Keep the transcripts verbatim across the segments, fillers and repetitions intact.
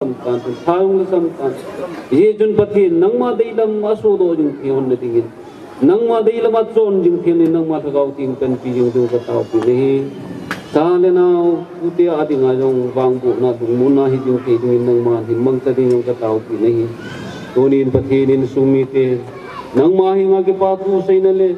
sam tan, tha jong le sam tan. Hijeh chun Pathen nangma deilam a sodoh jing thei hon na dingin, nangma deilam a chon jing thei in nangma Lhagao Theng panpi jing diu kataopi nahi. Cha le nao, tute a dinga jong vangbohna lungmonna hi jing thei dingin nangma hin mangcha ding jong kataopi nahi. Tunin Pathen insung mite, nangma henga kipa thu seina le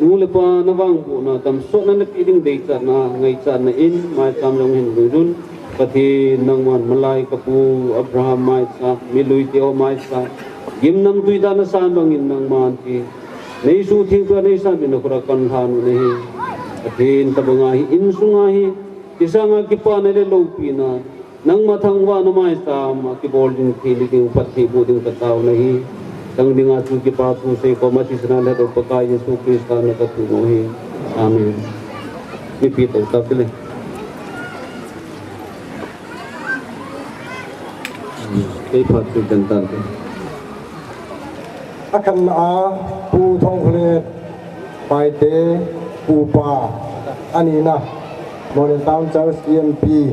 nu le pa na vangbohna, damsotna napeh ding deichatna, ngaichatna in, maicham jong hin lhung un. Pathen nangman malai kapu Abraham maicham, milui teho maicham, gimnamtui dan nasan bangin nangman ti, neisuh thengpia neisan pi na khut a kanlhan u nahi. Pathen tabanga hi, insunga hi, kisanga kipana le loupina, nangma thangvahna maicham a kibol jing thei ding, phatthei boh ding katao nahi. Chang dinga chu kipa thu sei koma thisan a lhatdoh Pakai Jesu Christa na kathum u ahi. Amen. Mipi tou tapile. Kei phat chu kan tan te. Akhanna a Pu Thongkholet Paite, Pu Pa, anina, Moreh Town Church E M P,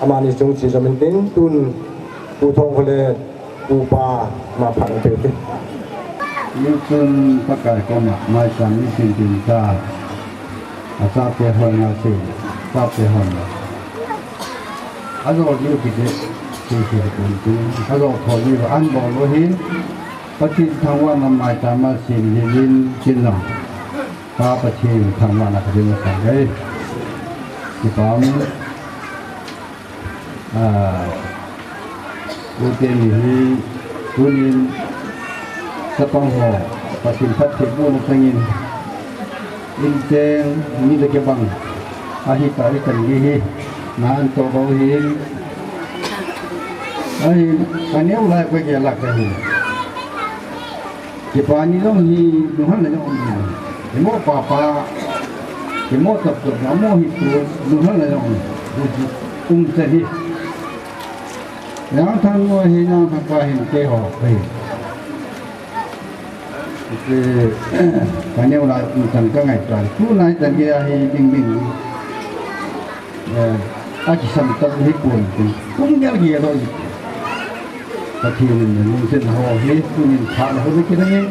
amani chung chi jom intin, tun Pu Thongkholet, Pu Pa, ama phat pe te. Nichun Pakai koma maicham ni tin tin ta. Achate hon nga sei, chate hon. Ajo diu kiti, kiti kun tin. Ajo tho diu an bol lou hin. Pathen thangvahna maicham a sem jing in tin lang. Pa Pathen thangvahna ka ding ka ngai. Kipa um. Ah, tute ni hi, tunin, chapang ho, Pathen phattheibohna changin, incheng, mi le kibang, ahi ta, ahi kan ni hi, na an to bou hin, ahi, ka neo lai ko ke la ka hi. Kipa ni jong hi, lunghang le jong um. Kimoh papa, kimoh taptap, kimoh hi tu, lunghang le jong um. Um, um, um, um, hi. Jangthang nu hi, Jangthang pa hin keiho, hi. Ki, ka neo lai, um, chan ka ngai chan. Tu nai chan kei a hi, ding ding. Eh, a kisam tah hi pon tin. Kum gel gel lo. Pathen in lungset ho hi, tunin phat ho le kidang e.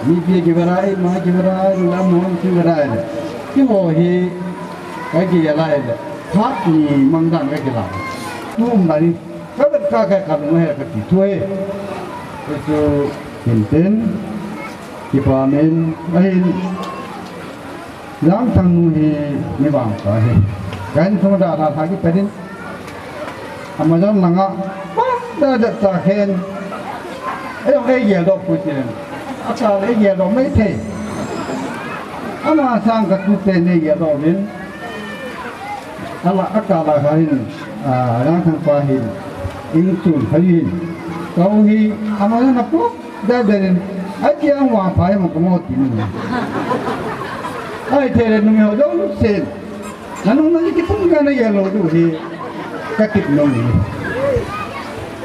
Mipi kivarai, ma kivarai, lam hon kivarai le. Keiho hi, ka kivarai le. Phat ni mang dan ka kila. Tum lai, ka vet ka ka ka lung he ka ti thu e. Ka chu tin tin. Kipa min, ahin. Jangthang nu hi mi vangpha hi. Ka insung a dalha lha kipe din. Amazon langa. Bang da da ta khen. Ei jong ei geldoh pui tin. Akal ei geldoh mai thei. Ama sang ka tute nei geldoh vin. Ala akal a kha hin. Ah, Jangthang pa hin. Insung kha hin. Kau hi Amazon a puk. Dai dai nin, ai tia ang vangpha hi mo ka mo ti ni. Ai thei le nung yo dong sen. Na nung na ki pung ka na ya lo du hi. Ka tip nung ni.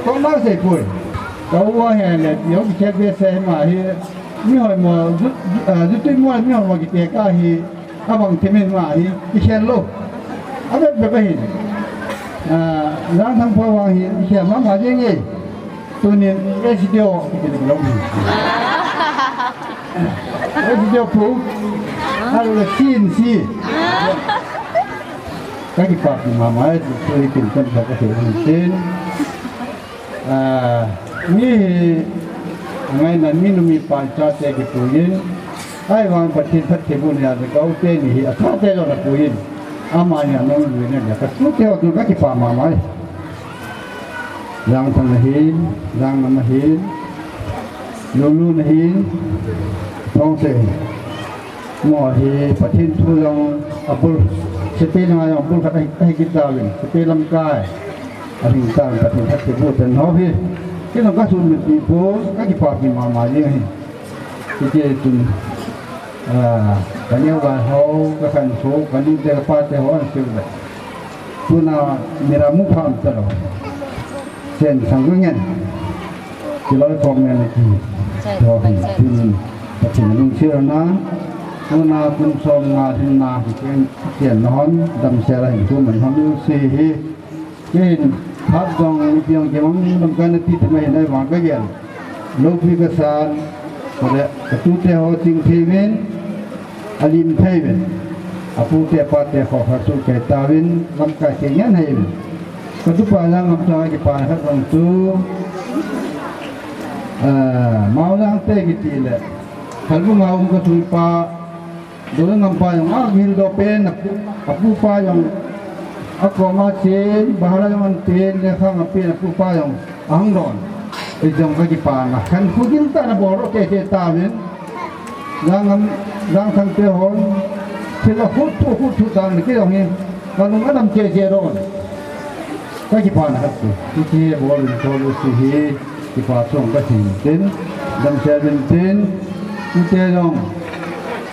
Ko ma sei pui. Ka u a he le, yo ki che be se ma hi. Mi hoi mo, ju, ju, ah, ju tui mo, mi hoi mo ki te ka hi. Abang timin ma hi, i khel lou. Abep bep ahin. Ah, Jangthang pa vang hi, i khel mama jeng e. Tunin S D O, i kiti lou hi. S D O pu. Alu le sin si. Ka kipapi mama e, tu i kin kan ka ka sin. Ah, mi hi, angaina mi nu mi pa chate kipuiyin, ahivang Pathen phattheibohna a, ka u teni hi, achate jong apuiyin, amani anung luina le, ka tute ho tu ka kipa mama e. Jangthang na hin, Jangnam na hin, Lulu na hin, Thongse hin. Mo hi Pathen thu jong abul, sepai langa jong abul khat ahi, ahi kit tauvin, sepai lamkai. Ahing tah Pathen phattheiboh ten ho hi. Kei jong ka sun mit pi po, ka kipapi mama jeng hi. Kei chun, ah, ka neo lai ho, ka khan so, ka nu te ka pa te ho an siu le. Tuna mira mu pham ta lo. Sen sang ngen. Kiloi khom ngen ki. Tho hi tun Pathen lungset na. Tuna kum som nga ding na hi ken, ken na hon, damsel a hin tu man hon u si hi. Ken Khat jong, mipi jong kimang lamkai nati ti mai nai vang kagel. Loupi kasan, kole, katute ho chingthei uvin, alim thei uvin. Apute apate ho khat chu kei tauvin, lamkai kei ngen hei uvin. Katupa jong ngam tang kipa khat jong chu, ah, Maulangte kiti le, Khalbung a um kasuipa, Dolen ngampa jong a gildo pen, apu, apupa jong akoma chen, bahara jong anpen, lekha jong apen, apupa jong ahung don. Ei jong kakipana, khankho gil tah in abol ro kei kei tauvin. Jang ngam, jang thangte hon, thil ahut thu, ahut thu tang le kei jong hi, kalung adam kei kei ron. Kakipana khat chu, hiti hi abol in tholu si hi. Kipa chung kasei uvin tin, damsel uvin tin, hiti jong,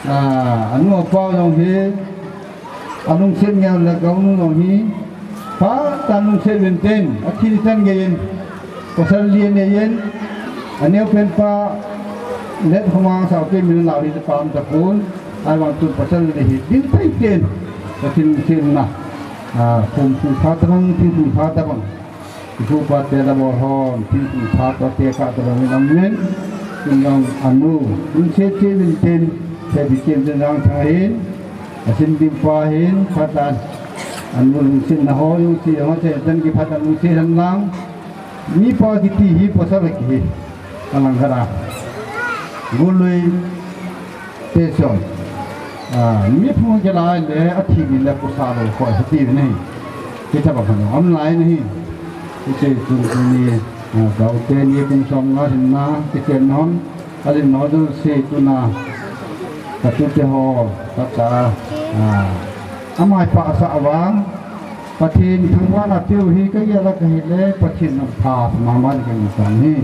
ah, anu apa jong hi, alungset ngel le kaunu jong hi, phatah in lungset uvin tin, athi chan gei in, pasal li anei in, aneo pen pa, let homa sao kei min lau hi pam tapon, ahivang chun pasal li hi, ding thei tin, Pathen lungsetna, ah, kum kum pha tabang, thing kum pha tabang. Ipu ipa te la bol hon, thingkung phat to te kah to bang in amin. Kum jong anu, lungset cheh uvin tin, sebi cheh uvin tin jang thang hin, asim ding pa hin, phat a, anu lungsetna ho, jong si, jong se, tan kiphat a lungset hen lang. Mipa kiti hi pasal kihi, alang khat a. Golui, Te chun, ah, mi phung kilai le athi ni le kusa lo khoi hiti ni. Kitha bang khan om lai ni. Hiche chun tuni, ah, Gaute ni kum som nga hin na, kichen non, alin no dul si tuna, katute ho, kata, ah, amai pa sa vang, Pathen thangvahna peu hi kagel a kahi le, Pathen in apha mama ding kahin sam hi.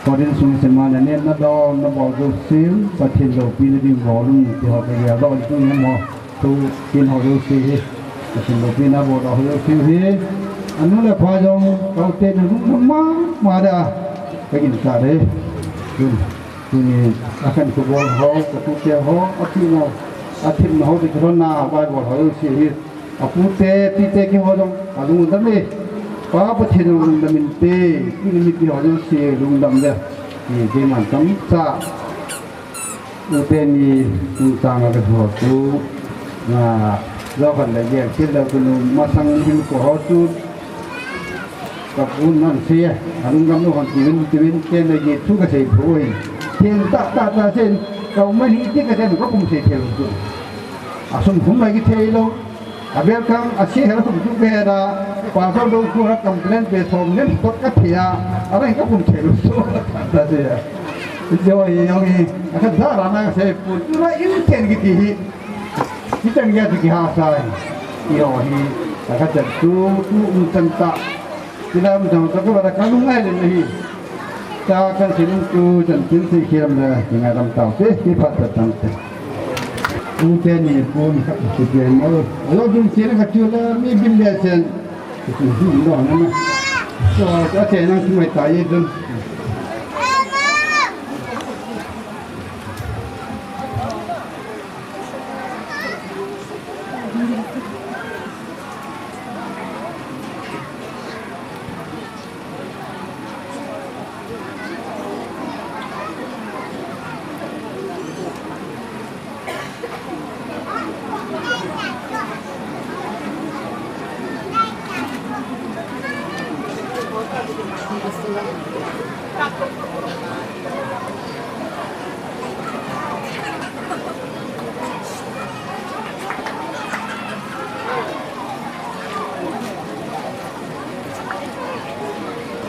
Korin sung sema na nen na dom na bol jouse u, Pathen loupina ding bol un ti ho kagel doh ding mo. Tu tin ho jouse hi. Pathen loupina bol doh ho jouse u hi. Anu le apa jong, Gaute na lungdam mama ding. Kagin sa de. Tun. Tuni, akhankho bol ho, katute ho, athina ho, athina ho, ti ho na, Bible ho, si hi, apute, apite kiho jong, alungdam e, Pa Pathen lungdam inte, tuni mipi ho jong si lungdam le, ni keiman tamcha, ute ni, tungtang a kaho chu, na, lo khan le, ye, kit le, tunu, masang hin ko ho chu, Ka pun nan se, alunggam lou hon tiuvin, tiuvin, ken le ye thu kasei phu hin. Thil tah, tah, tah sen, ka um ahi ti kasei, ka pum sei thei lou chu. Asum khum lai kithei lou. Abel kang, ase hel khum chu kahe da, pastor lou khu ha complain pe som nen tot kathei a, arang ka pum thei lou chu. Tah se. Joi, joi, akhat da ra na kasei pun, tu la in ten kiti hi. Hichan gei chu kiha sa hi. Eiho hi, takhat chan tu, tu um chan tah. Tila um chan tah ka vara ka lungai le nahi. Ta kan sin tu chan tin si khiram le, kingai ram tau te, ki phat ta tang te. Um te ni pun ka si te mo. Alo dum si na ka chu le, mi bin le chen. Ki sin hi lo na ma. So, ka te na chu mai ta ye dum.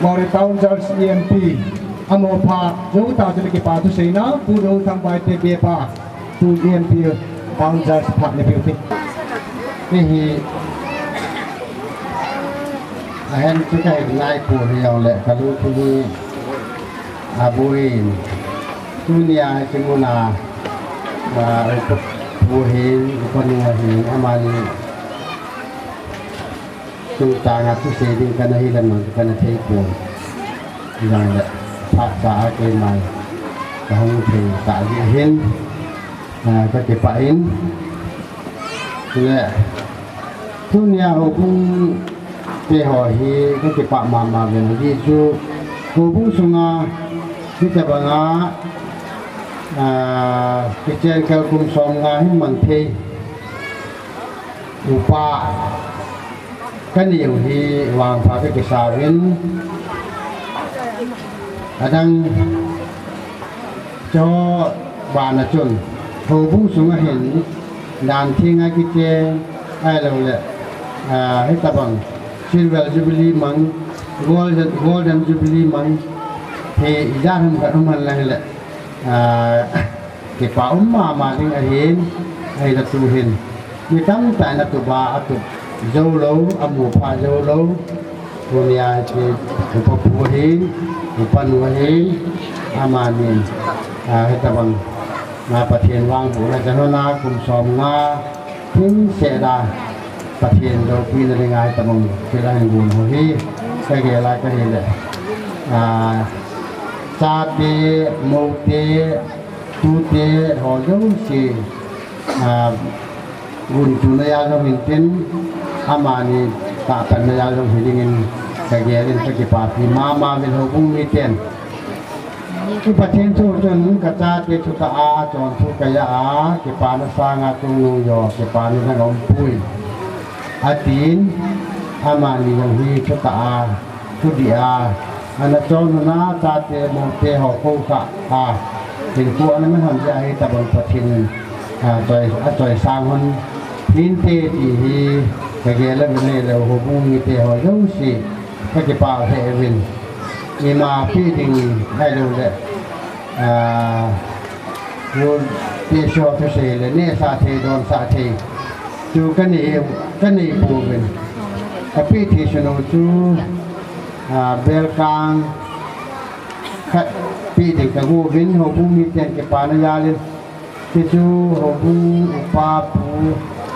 Mori Town Church E M P, amo pha, jou ta chu le kipa thu seina, Pu Rothangbai te be pa, Pu E M P, Town Church pha le pe u te. Hihi, ahin chu kahin ngai pu hi jong le, ka lu thu hi, Abuin, tunia hiche muna, ah, upa hin, upa nu ahin, amani, tungtang a thusei ding kana hi lam jong kana thei pon. Hijongle, phatah a keima, kahung thei tah jeh hin, ah, kakipah in. Le, tunia houbung, Te ho hi kakipah mama uvin, ajeh chu houbung sunga hitabanga, ah, kichen kal kum som nga hi mang thei upa kanei u hi vangpha kakisa uvin, adang chu bana chun houbung sunga hin dan thenga kichen ahilou le, ah, hitabang Silver Jubilee mang, Golden, Golden Jubilee mang, hi ijat ham khat um hen lang le, ah, kipa um mama ding ahin, ahile tu hin mi tamtah in atup a, atup jou lou, amu pha jou lou. Tunia hiche upa pu ahin, upa nu ahin, amanin, ah, hitabang, na Pathen vangbohna chan hon a kum som nga thingset a Pathen loupina dinga hitabang thil ahin gon ho hi kagel a kahile, ah, chate, moute, tute ho jouse, ah, guntuna jal jong hintin, amani tahpanna jal jong hi dingin kagel in, kakipapi mama uvin houbung miten. I Pathen thu chun kachate thutah a, achon thu kajah a, kipana sanga chungnung jo kipana jong aumpoi, atin, amani jong hi thutah a, thudih a, ana chon hon a, chate, moute ho khoukhah a, hinkho ana man hon jeh a hitabang Pathen in, ah, choi, achoisang hon hinte ti hi kagel uvin, ahilou houbung mite ho jouse kakipah lheh uvin. Ima pe ding ahilou le, ah, ru te so thusei le nehsah thei, donsah thei chu kanei, kanei pouvin. Kape thei sunu chu, ah, belkang khat pe ding kago uvin, houbung miten kipana jal in. Hichu houbung upa pu,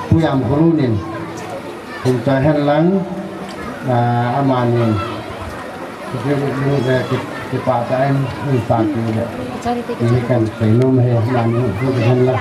Pu Jamkholun in hin choi hen lang, ah, amanin, ki, ki, kipah tah in hin sanpeh le, ti hi kasei nom ahi, amanin hin choi hen lang.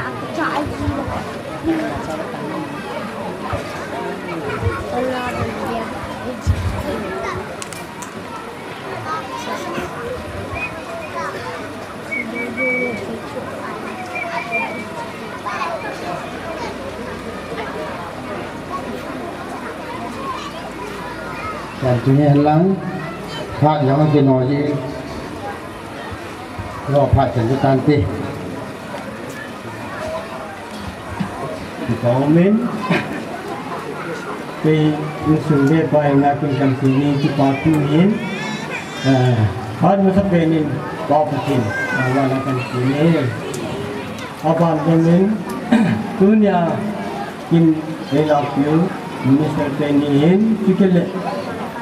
Chan chu hi hen lang, phat jong akinoi ji, lo phat chan chu tante. Kipah umin, kei insung le pai na kin kan sini kipah tu hin, eh, phat masapen in Pau Pathen, ah, vana kan sini. Aban dongin, tunia kin eilapiu Minister teni hin, chukit le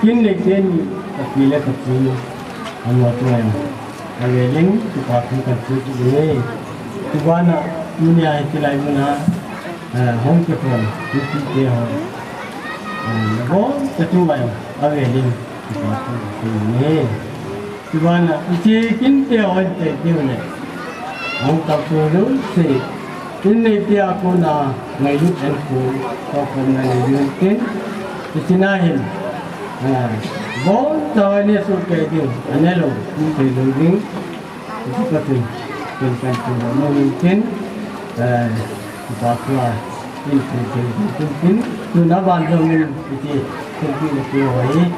kin le teni, kapi le kapu, amo tuan. Avelin, kipah thu kahin sei kit e. Tubana, tunia hiche lai muna, eh, hung kikhom, hiche te ho. Eh, nabon, katu mai, avelin, kipah thu kahin sei e. Tubana, hiche kin te ho, te te ho le. Hung kikhom lou se. Inneipi a kona ngailut enkol, tokhomna nei diu tin, hiche na hin, ah, boncha nei sohkei diu, anelou, um thei lou ding, hiche pa tin, tin kan tin lou ding tin, eh, pa tua, tin tin tin tin tin, tuna ban jong in, hiche, tin tin tin tin ho hi,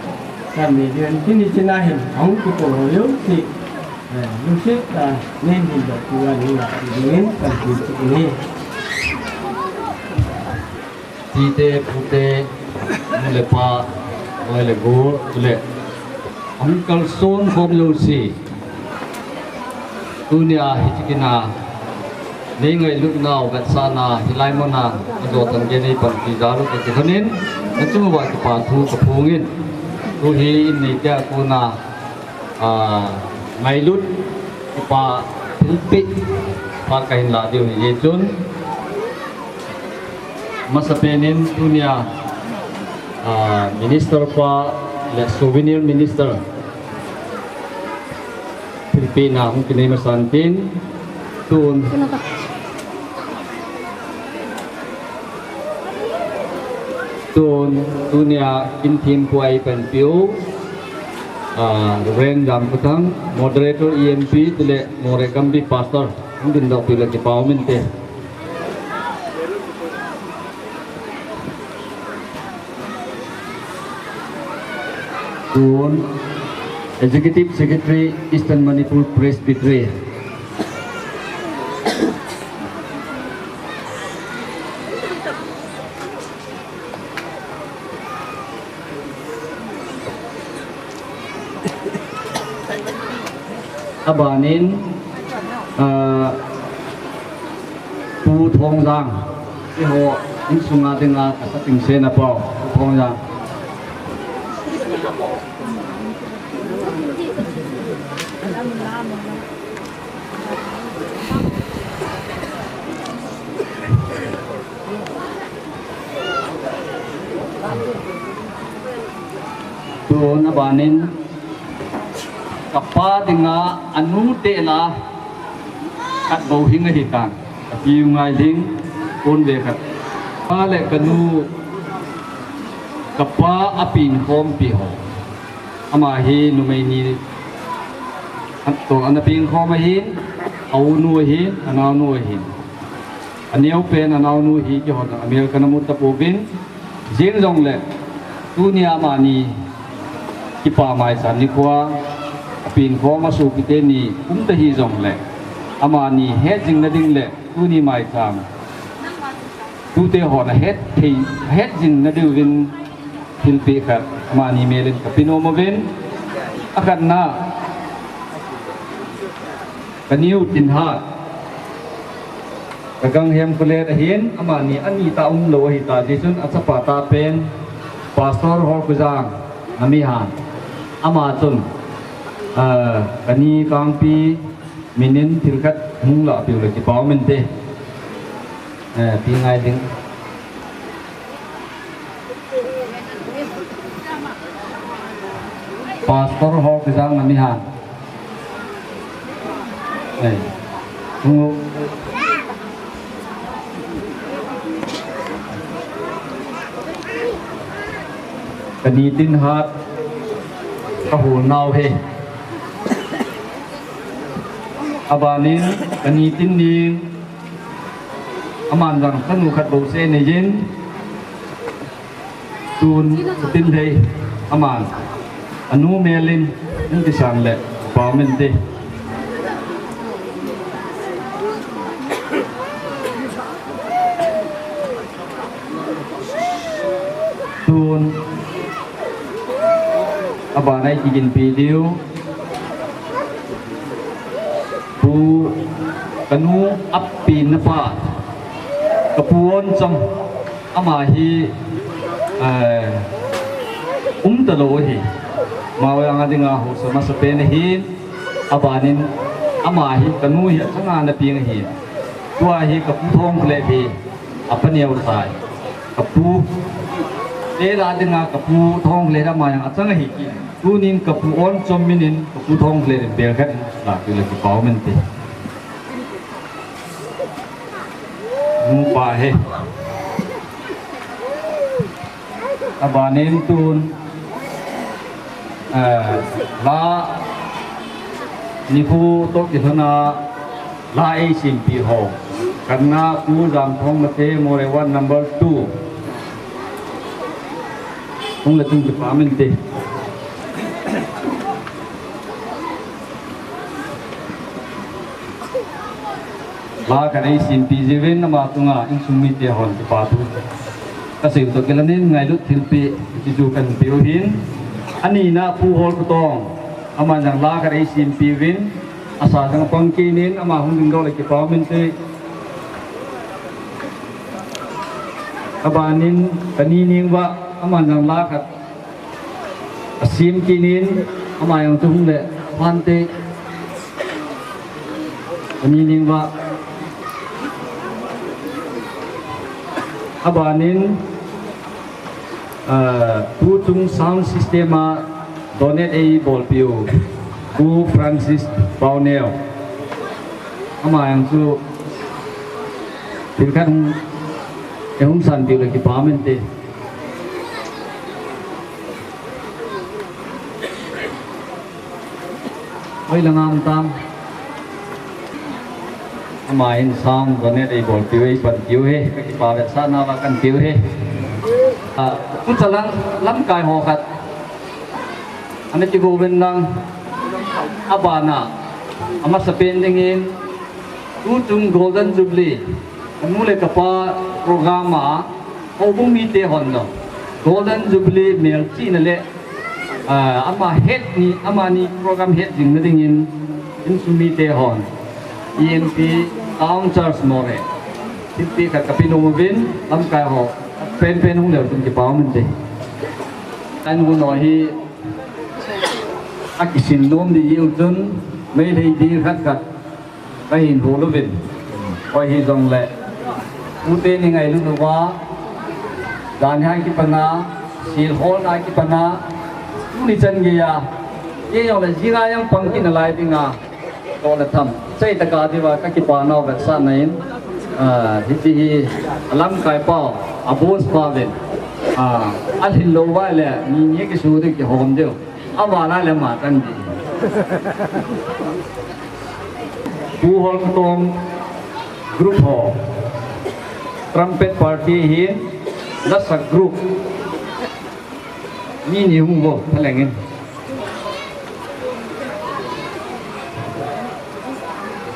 kan nei diu tin, hiche na hin, hung kikhom lou se. Eh, lungset, ah, nei hin doh tua nei lah dingin kan tin tin e. Tite, pute, nu le pa, loi le gol, le uncle son khom jouse. Tunia hiche kin a nei ngailut nau vetsahna hilai muna kajo tan gei nei panpi jal u kakilhonin, nachung uva kipah thu kaphongin. Tu hi inneipi a kona ah, ngailut, kipah thilpeh, phat kahin lah diu ahi jeh chun. Masapen in tunia, ah, Minister pa le Souvenir Minister thilpehna hung kinei masan tin, tun Tun, tunia kin thempu a eipanpiu, ah, Reverend Jamkhothang, Moderator E M P, chule Moreh Gampi Pastor, hung dingdoh piu le kipa um inte. Tun, Executive Secretary, Eastern Manipur Presbytery. Abanin, ah, Pu Thongjang, eiho insunga dinga kasa tingse na pau, Pu Thongjang. Tun abanin, kapa dinga anu tela khat bou hing ahitan. Kapi u ngai ding, kon ve khat. Pa le kanu, kapa apin khompi ho. Ama hi numei ni, an, to, ana peng khom ahin, a unu ahin, a naonu ahin. Aneo pen a naonu hi kihon a America na mu tapouvin, jeng jongle, tunia amani kipa maicham nikhoa, apeng khom a sopite ni um ta hi jongle, amani het jing na ding le, tuni maicham tute hon ahet thei, ahet jing na diuvin thilpeh khat amani melin kapeh nom uvin. Akhatna, kaniu Tinhat, ka Ganghem College ahin, amani ani ta umlou ahita, jeh chun achapa ta pen Pastor Holkhoujang Ngamihan. Ama chun, ah, kani Kangpi, minin thil khat hung lah piu le kipa um inte. Eh, pi ngai ding. Pastor Holkhoujang Ngamihan. Eh, hung. Kani Tinhat, ka hol nau he. Abanin, kani Tinning, aman jong kanu khat bou seh anei jin. Tun, Tinlhei, aman anu melin, hung kisan le, pa um inte. Tun, abana i kiginpi diu. Pu, kanu api napa, kapu Onchom, ama hi, eh, um talou ahi. Amavang a dinga haosa masapen ahin, abanin, ama hi, kanu hi, achanga ana peng ahi. Tua hi, kapu Thongkhalet hi, apa neo tai. Kapu, tela dinga kapu Thongkhalet ama jong achang ahi kit. Tunin kapu Onchom minin kapu Thongkhalet in bel khat in lah piu le kipa um inte. Nupa he. Abanin tun, eh, la nikho toh kilhona la eisempeh ho. Kanna Pu Jamthong Mate, Moreh Ward number two. Hung le tung kipa um inte. La khat eisempeh jiuvin ama chunga insung mite hon kipa thu kasei u toh kilhonin ngailut thilpeh chu kahin peh u ahin. Anina Pu Holkhoutong, aman jong la khat eisempeh uvin, asa jong apang kit in ama hung dingdoh le kipa um inte. Abanin kani Ningvah, aman jong la khat asem kit in, ama jong chu hung le phante. Kani Ningvah. Abanin, ah, tuchung sound system a donate eibolpiu Pu Francis Pauneo. Ama jong chu thil khat hung, eihung sanpiu le kipa um inte. Hoilang ham tam. Ama hin sound donate eibolpiu, eipanpiu hi, kakipa vetsahna uva kahinpiu hi. Ah, tucha lang lamkai ho khat ana kigouvin lang, abana, amasapen dingin, tuchung Golden Jubilee, kanu le kapa program a, houbung mite hon Golden Jubilee melchihna le, ah, ama het ni, amani program het jingna dingin, insung mite hon, E M P, Town Church Moreh, thilpeh khat kape nom uvin, lamkai ho penpen hung leu chun kipa um inte. Kan gu no hi, akisin nom diu chun, Meitei ding khat khat kahin hol uvin. Koi hijongle, tute ni ngailut uva, jan hi akipana, sil holna akipana, tuni chan geiya, kei jongle jing a jong pang kit nalai dinga, toh le tham, chai taka diuva kakipana u vetsahna in, ah, hiche hi alamkai pau, a boss pa uvin, ah, alhin lou uva le, mi ni kisu diu kihom diu. Avala le ama tan di. Pu Holkatong group ho. Trumpet party hin lasa group. Mi ni hung vo, thalengin.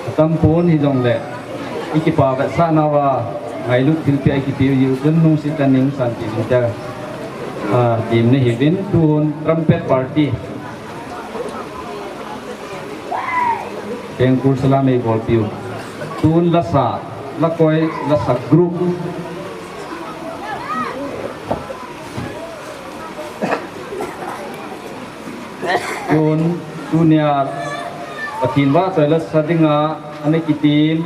Atampon hijongle, ikipa vetsahna uva, ngailut thilpeh a ikipe u jeh chun lungset tah in nungsanpi in te, ah, tin nahiuvin, tun trumpet party. Tengkul salam eibolpiu. Tun lasa, lakoi lasa group. Tun, tunia, Pathen vahchoi lasa dinga, ana kitin,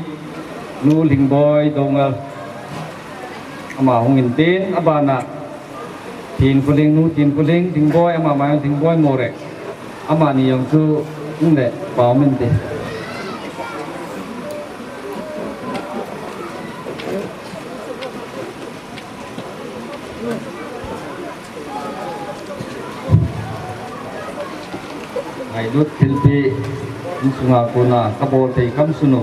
Nu Lhingboi Doungel. Ama hung intin, abana, Thinkholing, Nu Thinkholing, Lhingboi, ama ma jong Lhingboi Moreh. Amani jong chu, hung le, pau min te. Ngailut thilpeh, insunga kona kabol thei kamsun u,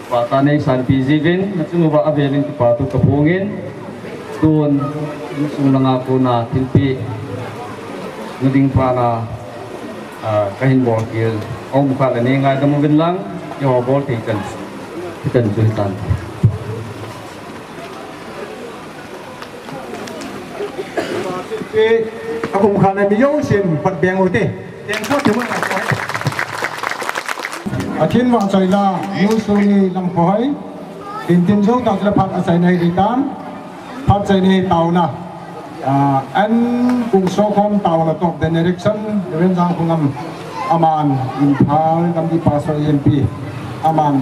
Pathen in eisanpi jiuvin, nachung uva avelin kipa thu kaphongin, tun insung langa kona thilpeh nading phatna, ah, kahin bolkhel aum kha le nei ngaidam uvin lang, eiho bol thei chan, hitan chu hitan. Akum khat na mi jousen phat beng ute. Tengkul thei mun. Pathen vahchoi la, Nu Suni Lamkhoi. Tin tin jou tah chule phat achaina hi tan. Phat chaina hi taona. Ah, an kung sokhom taona toh benediction, Reverend Jangkhongam. Aman, Imphal, Gamgi Pastor E M P. Aman,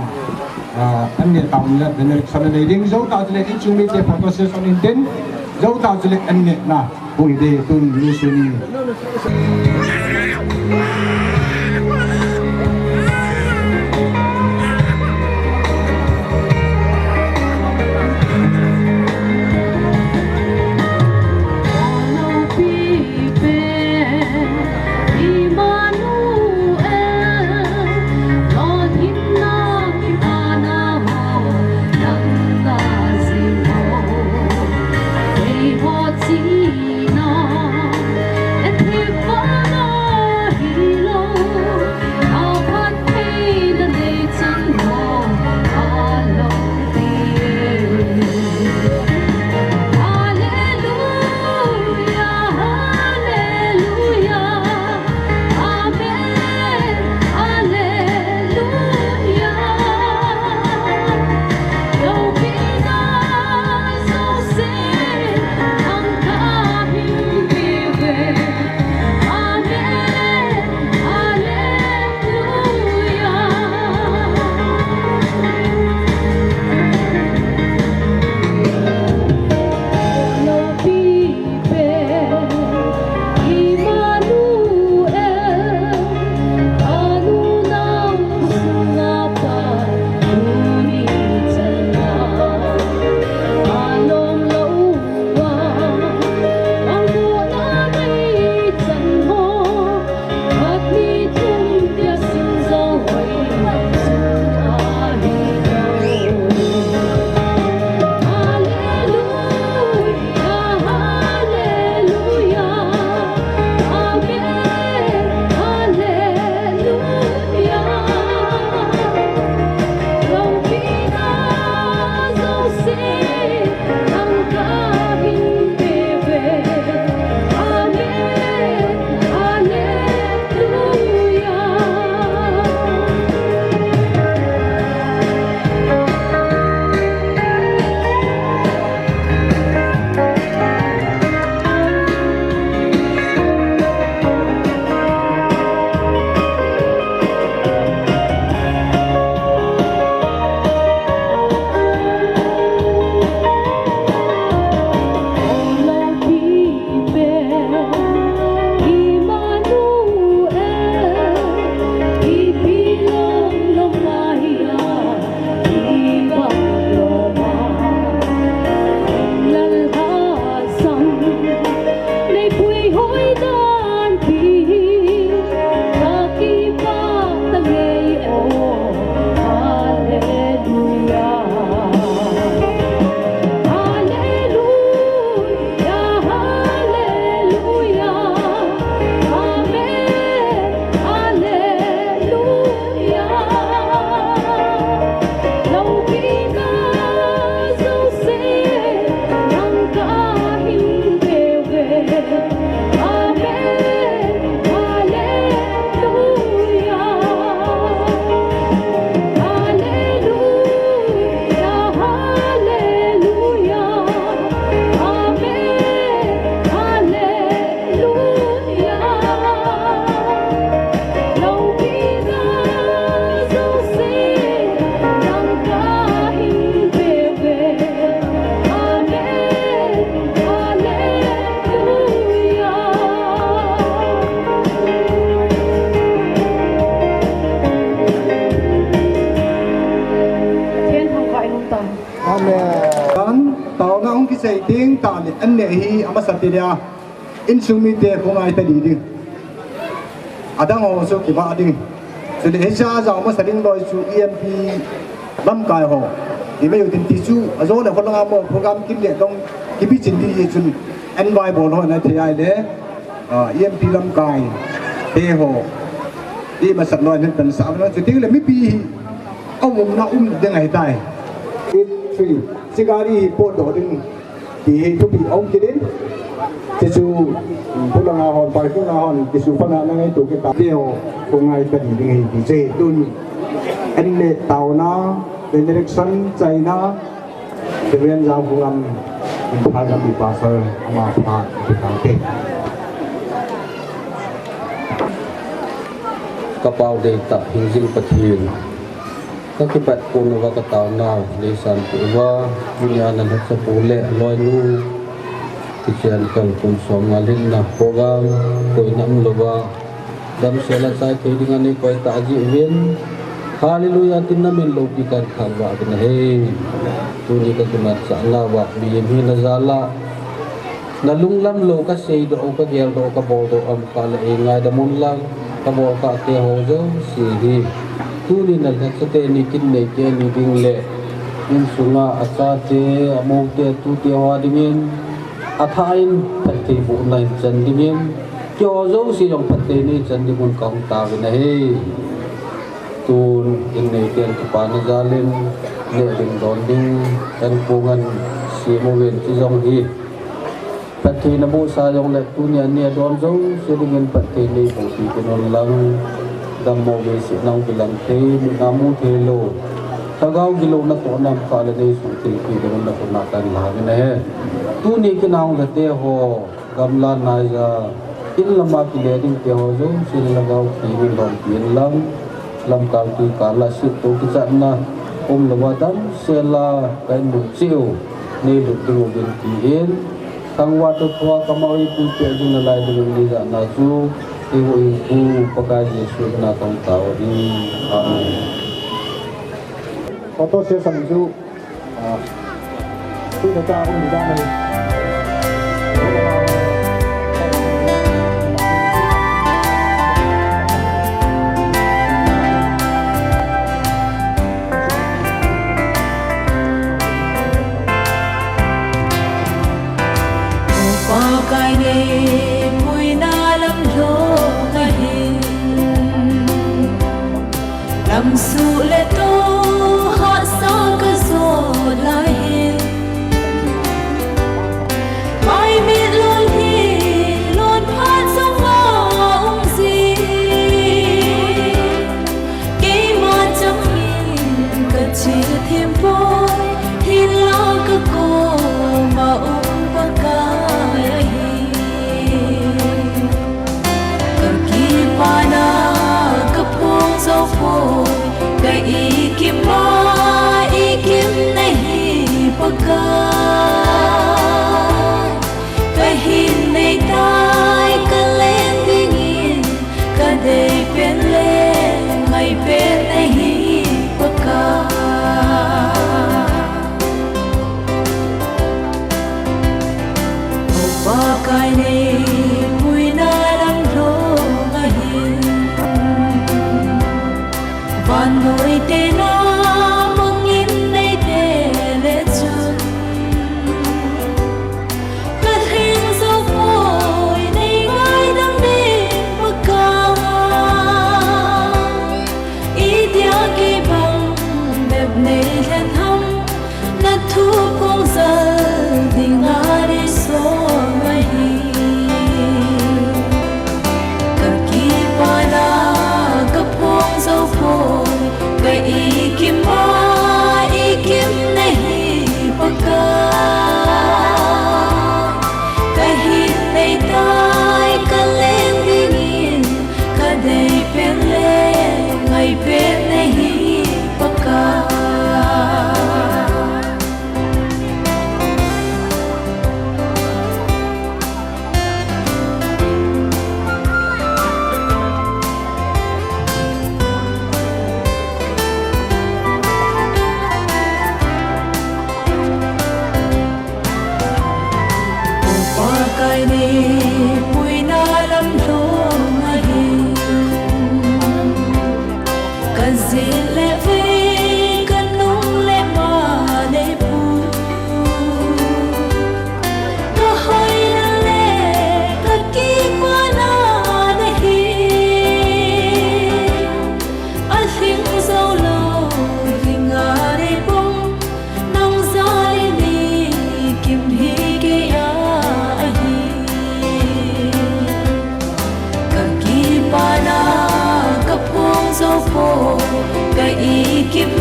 ah, an neh taona le benediction anei ding, jou tah chule insung mite photo session in tin, jou tah chule an nehna, hung hi ding tun Nu Suni. An neh hi amasa ti dia, insung mite khongai ta di ding. Adang ho chu kivah ding. Chule hiche a jao masa ding loi chu E M P lamkai ho. Imei u tin ti chu, ajo le kholanga mo program kin le dong kibichin di ye chun, an vai bol ho na thei ai le, ah, E M P lamkai te ho. Imasan loi hin pan sa na chu ting le mipi hi aumna um ding ahi tai. Eight three. Chigari hi potdoh ding. Ti hi thupi aum kit in. Chuchu, um, pulanga hon, parking a hon, kisu pana na ngai tu kita. Leo, khongai ta di ding hi ti che tun. An le taona, benediction, chaina, Reverend Lamkhongam, Imphal lampi pastor, ama pha, ti tang te. Ka pau dei ta, hingjing Pathen. Ka kipat pon uva ka taonau, leisanpeh uva, tunia na lhaksa pu le loinu, Christian kal kum som nga lhinna program, koina umlouva, damsel a chai thei dinga nei koi tah jeh uvin, Hallelujah tin na min loupi kan thangvah uvin ahi. Tuni ka kimanchah nauva, mihem hina jal a, na lunglam lou ka seidoh u, ka geldoh u, ka boldoh u aum kah le, ei ngaidam un lang, ka bol kah te ho jouse hi. Tuni na lhaksa teni kin nei teni ding le, insunga achate, amoute, atute ho dingin, athah in phatthei bohna hin chan dingin, keiho jouse jong phatthei nei chan dingun kahung taovin ahi. Tun in neiten kipana jal in, neh ding don ding, kan pongan sem uvin ti jong hi. Phatthei nabohsa jongle tunia neh don jouse dingin phatthei neiboh pi kit un lang, dammo veise nahung kilang thei, mit a mu thei lou, lhagao gilouna toh nam kah le neisuh thei pi kit un nakhut a kan la uvin ahi. Tuni kin a hung lhate ho, gamla naija, in lama kile ding te ho jouse lhagao thei in lompi in lang, lamkal tuikal a sipto kichatna umlouva damsel a ka in mun cheh u neilut ding uvin tin, thangvah toh thua kamau eipui peh jing nalai dingin neijahna chu eihuhhingpu Pakai Jesu mina kahung tao ahi. Amen. Photo session chu Pakai neipuina lam lhon ahi. Lamsuh le toh hahsa kajot lai hi. Ka ikip